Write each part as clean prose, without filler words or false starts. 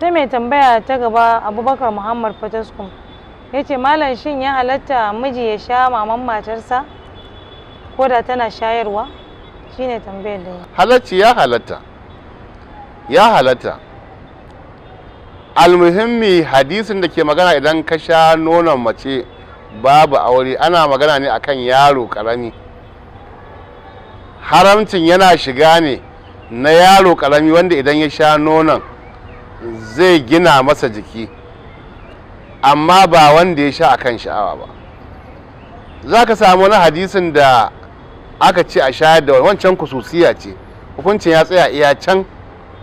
Sai mai tambaya ta gaba, Abubakar Muhammad Fataskum, ya ce, "Malam, shin ya halatta miji ya sha maman matarsa ko da tana shayarwa?" Shine tambayar da ya Halacci, ya halatta, ya halatta. Almuhimmi, hadisin da ke magana idan ka sha nonon mace babu aure, ana magana ne akan yaro karami. Haramcin yana shiga ne na yaro karami wanda idan ya sha nonon zai gina masa jiki, amma ba wanda ya sha akan sha'awa ba. Za ka samu wani hadisin da aka ce a shayar da wancan, kususiya ce. Hukuncin ya tsaya iya can.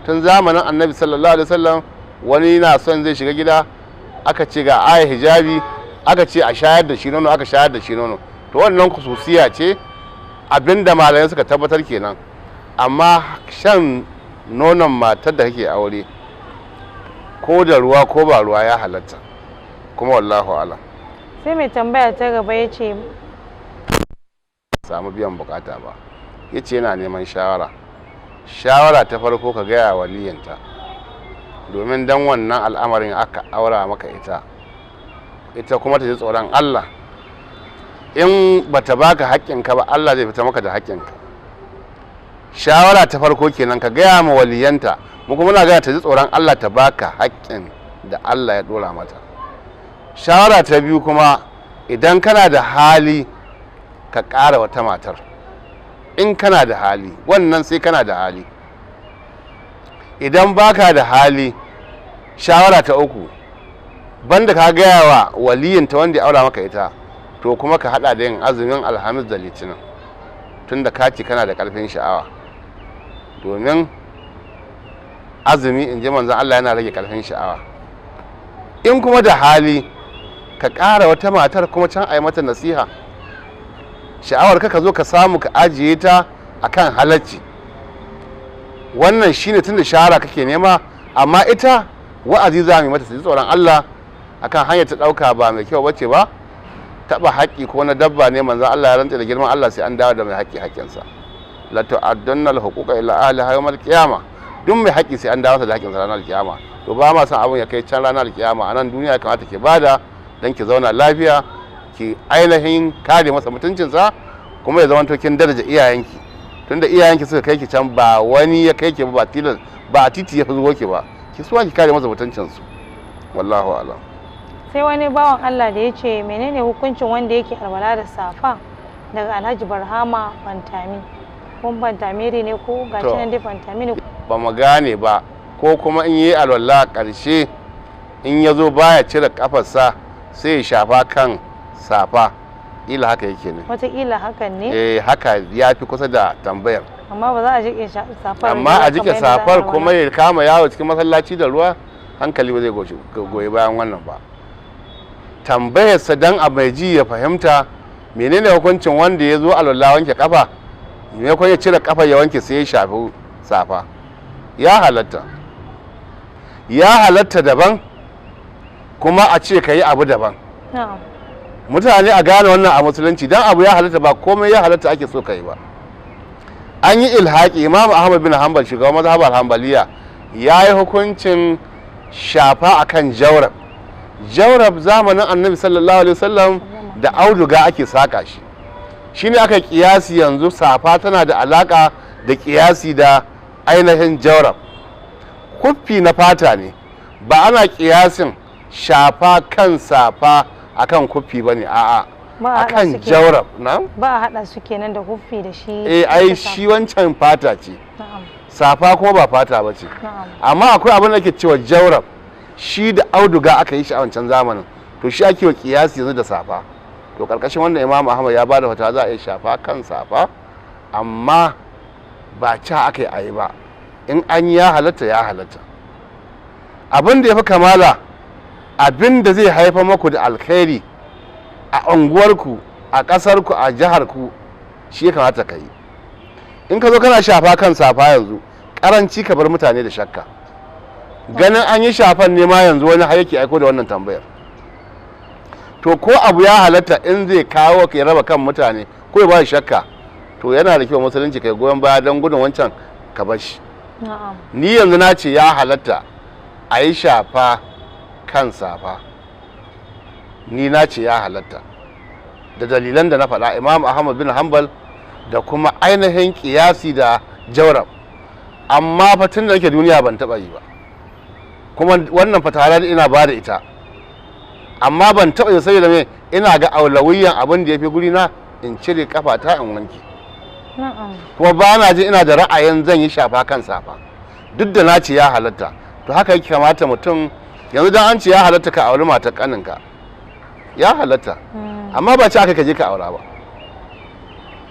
Tun zamanin Annabi sallallahu alaihi wasallam, wani na son zai shiga gida, aka ce ga aya hijabi, aka ce a shayar da shi nono, aka shayar da shi nono. To, wannan kususiya ce, abinda malamai suka tabbatar kenan. Amma shan nonon matar da kake aure, ko da ruwa ko ba ruwa, ya halatta kuma, wallahu alam. Sai mai tambaya ta gaba ya ce Samu biyan bukata ba, ya ce yana neman shawara. Shawara ta farko, ka gaya waliyanta, domin dan wannan al'amarin aka aura maka ita. Ita kuma ta ji tsoron Allah. In bata baka haƙƙinka ba, Allah zai fita maka da haƙƙinka. Shawara ta farko kenan, ka gaya ma waliyanta. Mu kuma muna gaya ta ji tsoron Allah, ta baka haƙƙin da Allah ya ɗora mata. Shawara ta biyu kuma, idan kana da hali, ka ƙara wata matar, in kana da hali. Wannan sai kana da hali. Idan baka da hali, shawara ta uku, banda ka gaya wa waliyinta wanda ya aura maka ita, to kuma ka hada da yin azumin Alhamis da Litinin, tunda ka ce kana da karfin sha'awa, domin azumi, in ji Manzon Allah, yana rage karfin sha'awa. In kuma da hali, ka ƙara wata matar, kuma can a yi mata nasiha. Sha'awar ka zo ka samu ka ajiye ta akan halacci. Wannan shine, tunda shawara kake nema. Amma ita wa'azi za mu yi mata, su ji tsoron Allah akan hanyar ta ɗauka, ba mai kyau bace ba. Taɓa haƙƙi ko na dabba ne, Manzon Allah ya rantse da girman Allah sai an dawo da mai haƙƙi haƙƙinsa. La tu'addunna al-huquqa ila ahliha yawm al-qiyama. Duk mai haƙƙi sai an dawo da haƙƙinsa ranar kiyama. To, ba ma san abun ya kai can ranar kiyama. A nan duniya kamata ki bada dan ki zauna lafiya, ki ainihin kare masa mutuncinsa, kuma ya zama kin daraja iyayenki, tunda iyayenki suka kai ki can, ba wani ya kai ki ba, tilas ba a titi ya zo ki ba. Ki suwa ki kare masa mutuncinsu. Wallahu alam. Sai wani bawan Allah da ya ce, "Menene hukuncin wanda yake alwala da safa?" Daga Alhaji Barhama Fantami, kun Fantamiri ne ko gashi nan dai, Fantami ne. Ba mu gane ba. Ko kuma in yi alwala, ƙarshe in ya zo baya cire kafarsa, sai ya shafa kan safa. Ila haka yake ne. Wataƙila hakan ne. Eh, haka ya fi kusa da tambayar. Amma ba za a jike safar Amma a jike safar kuma ya kama yawo cikin masallaci da ruwa, hankali ba zai goyi bayan wannan ba. Tambayarsa dan a mai ji ya fahimta, menene hukuncin wanda ya zo alwala wanke kafa, maimakon ya cire kafa ya wanke, sai ya shafi safa? Ya halatta. Ya halatta daban, kuma a ce ka yi abu daban. Mutane a gane wannan, a Musulunci, dan abu ya halatta, ba komai ya halatta ake so ka yi ba. An yi ilhaƙi. Imam Ahmad bin Hanbal, shugaban mazhabar Hanbaliya, ya yi hukuncin shafa akan jawrab. Jawrab zamanin Annabi sallallahu alaihi wasallam da auduga ake saka shi. Shine aka kiyasi yanzu safa tana da alaka da kiyasi da ainihin jawrab. Kuffi na fata ne, ba ana kiyasin shafa kan safa akan kuffi ba ne, a'a. Ba a haɗa Akan su kenan. jawrab na. Ba a haɗa su kenan, da huffi da shi. Eh, ai ita shi wancan fata ce, safa kuma ba fata ba ce. Amma akwai abin da ake cewa jawrab, shi da auduga aka yi shi a wancan zamanin, to shi ake wa kiyasi yanzu da safa. To, karkashin wannan, Imam Ahmad ya bada fata za a iya shafa kan safa, amma ba ca aka yi a yi ba. In an yi, ya halatta, ya halatta. Abin da ya fi kamala, abin da zai haifar maku da alkhairi a unguwarku, a ƙasarku, a jiharku, shi ya kamata ka yi. In ka zo kana shafa kan safa yanzu, karanci ka bar mutane da shakka. Ganin an yi shafan ne ma yanzu wani har yake aiko da wannan tambayar. To, ko abu ya halatta, in zai kawo ka raba kan mutane ko ya ba shakka, to yana da kyau Musulunci kai goyon baya don gudun wancan, ka bar shi. Ni yanzu na ce ya halatta. A yi shafa kan safa, ni na ce ya halatta da dalilan da na faɗa, Imam Ahmad bin Hanbal da kuma ainihin kiyasi da jawrab. Amma fa tun da nake duniya ban taɓa yi ba, kuma wannan fatawa ina ba da ita, amma ban taɓa yi saboda me? Ina ga aulawiyan abin da ya fi guri na in cire kafata in wanke. Kuma ba na jin ina da ra'ayin zan yi shafa kan safa, duk da na ce ya halatta. To haka yake kamata mutum yanzu, dan an ce ya halatta ka auri matar kaninka, ya halatta, amma ba ce aka ka je ka aura ba.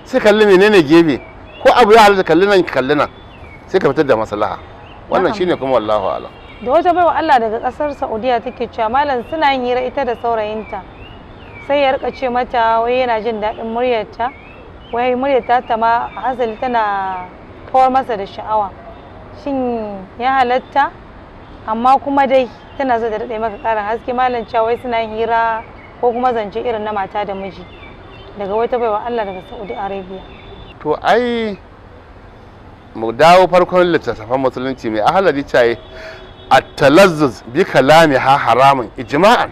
Sai kalli menene gefe, ko abu ya halatta, kalli nan, kalli nan, sai ka fitar da maslaha. Wannan shine kuma, wallahu a'lam. Da wata baiwa Allah daga kasar Saudiya take cewa, malam, suna yin hira ita da saurayinta, sai ya rika ce mata wai yana jin daɗin muryarta, wai muryarta ta ma hasali tana kawar masa da sha'awa. Shin ya halatta? Amma kuma dai tana so ta daɗe maka ƙarin haske, malam, cewa wai suna yin hira ko kuma zance irin na mata da miji. Daga wata baiwa Allah daga Saudi Arabia. To ai mu dawo farkon littattafan musulunci. Mai Ahalari caye at-talazzuz bi kalamiha haramun ijma'an.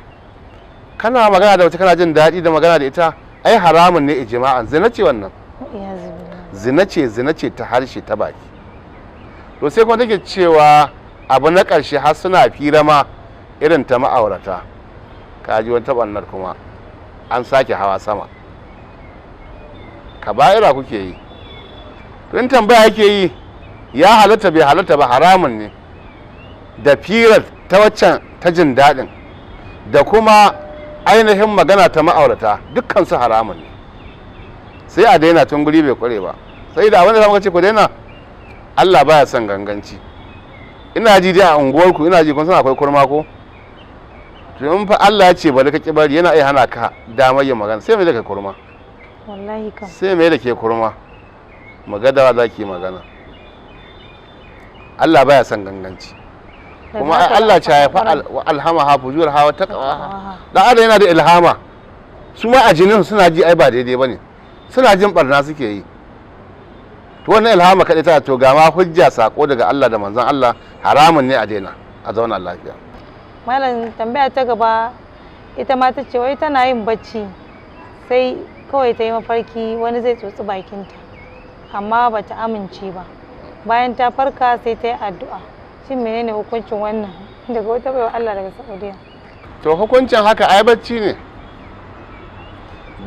Kana magana da wata kana jin daɗi da magana da ita, ai haramun ne ijma'an, zina ce wannan. Iyazu billah. Zina ce, zina ce ta harshe, ta baki. To sai kuma take cewa abu na ƙarshe har suna fira ma irin ta ma'aurata. Ka ji wani taɓannar kuma an sake hawa sama, kaba'ira kuke yi. To in tambaya yake yi ya halatta, bai halatta ba, haramun ne, da firar ta waccan ta jin daɗin da kuma ainihin magana ta ma'aurata, dukkan su haramun ne. Sai a daina tun guri bai kware ba. Sai da abin da muka ce ku daina, Allah baya son ganganci. Ina ji dai a unguwarku, ina ji kun san akwai kurma ko? To in fa Allah ya ce bari ka ki bari, yana iya hana ka damar yin magana, sai mai da ka kurma. Wallahi kam. Sai mai da ke kurma, magadawa za ki yi magana. Allah baya son ganganci. Daga Kuma ai haka Allah za a ya fa fara. Wa alhamaha fujuraha wa taqwaha. Taqwaha. Dan adam yana da ilhama, su ma a jinin suna ji ai ba daidai bane, suna jin barna suke yi. To wannan ilhama kadai ta, to ga ma hujja, sako daga Allah da manzon Allah, haramun ne, a daina a zauna lafiya. Malam, tambaya ta gaba ita ma ta ce wai tana yin bacci, sai kawai ta yi mafarki wani zai tsotsi bakinta, amma ba ta amince ba. Bayan ta farka sai ta yi addu'a. Shin menene hukuncin wannan? Daga wata baiwa Allah daga Saudiya. To hukuncin haka ai bacci ne,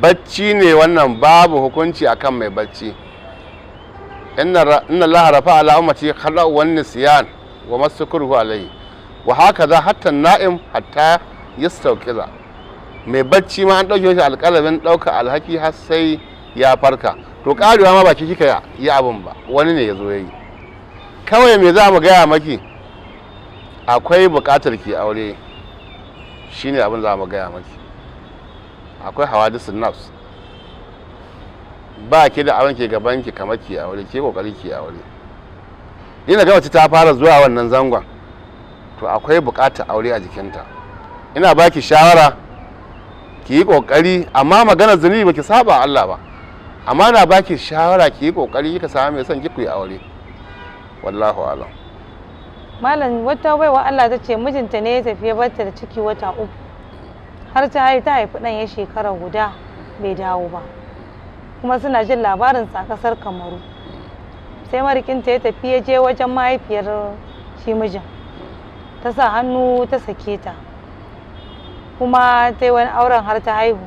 bacci ne wannan, babu hukunci akan mai bacci. Inna allaha rafa ala ummati khala wan nisyan wa masukruhu alayhi wa hakaza hatta na'im hatta yastawqiza. Mai bacci ma an dauke shi alƙalamin ɗauka alhaki har sai ya farka. To karewa ma baki kika yi abin ba, wani ne ya zo ya yi. Kawai me za mu gaya maki? Akwai buƙatar ki aure, shine abin za mu gaya maki. Akwai hawadisun nafs, ba ki da abin ke gaban ki kamar ki aure, ki kokari ki aure. Ina ga wacce ta fara zuwa wannan zangon, to akwai buƙatar aure a jikinta. Ina baki shawara ki yi kokari, amma maganar zunubi baki saba Allah ba, amma na baki shawara ki yi kokari kika samu mai son ki, ku yi aure. Wallahu alam. Malam, wata baiwa Allah ta ce mijinta ne ya tafi ya barta da ciki wata 3, har ta haifi, ta haifi ɗan ya shekara guda bai dawo ba, kuma suna jin labarinsa a ƙasar Kamaru. Sai marikinta ya tafi ya je wajen mahaifiyar shi mijin, ta sa hannu ta sake ta, kuma ta yi wani auren har ta haihu.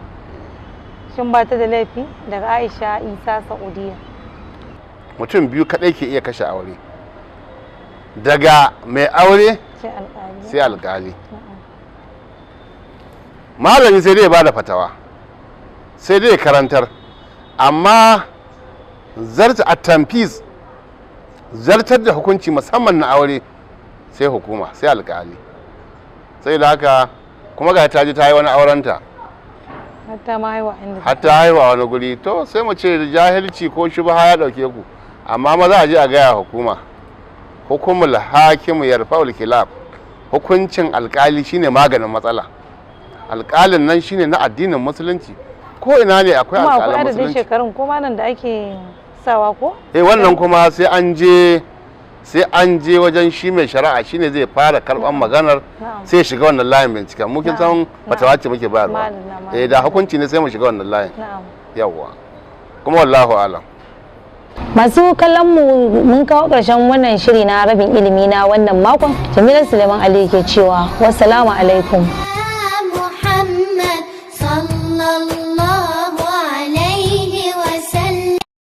Shin ba ta da laifi? Daga Aisha Isa, Saudiya. Mutum biyu kadai ke iya kashe aure, daga mai aure sai alƙali. Sai alkali. Malami sai dai ba da fatawa, sai dai karantar, amma zarta a tamfis, zartar da hukunci musamman na aure, sai hukuma, sai alkali. Sai da haka kuma ga ta ji ta yi wani aurenta. Hatta ma haihuwa inda har ta haihu a wani guri. To sai mu ce jahilci ko shubha ya dauke ku, amma maza a je a gaya hukuma. Hukumul hakimu yarfa'ul khilaf, hukuncin alkali shine maganin matsala. Alkalin nan shine na addinin musulunci, ko ina ne akwai kuma akwai alkalan adadin musulunci. Shekarun ko malam da ake sawa ko? Eh, wannan kuma sai an je Sai an je wajen shi mai shari'a, shine zai fara karban maganar, sai ya shiga wannan layin binciken. Mu kin san fatawa ce muke bayarwa. Madalla, madalla. Eh, da hukunci ne sai mu shiga wannan layin. Yawwa, kuma wallahu alam. Masu kallon mu, mun kawo ƙarshen wannan shiri na Rabin Ilimi na wannan makon. Jamila Suleiman Ali ke cewa wassalamu alaikum. محمد صلى الله.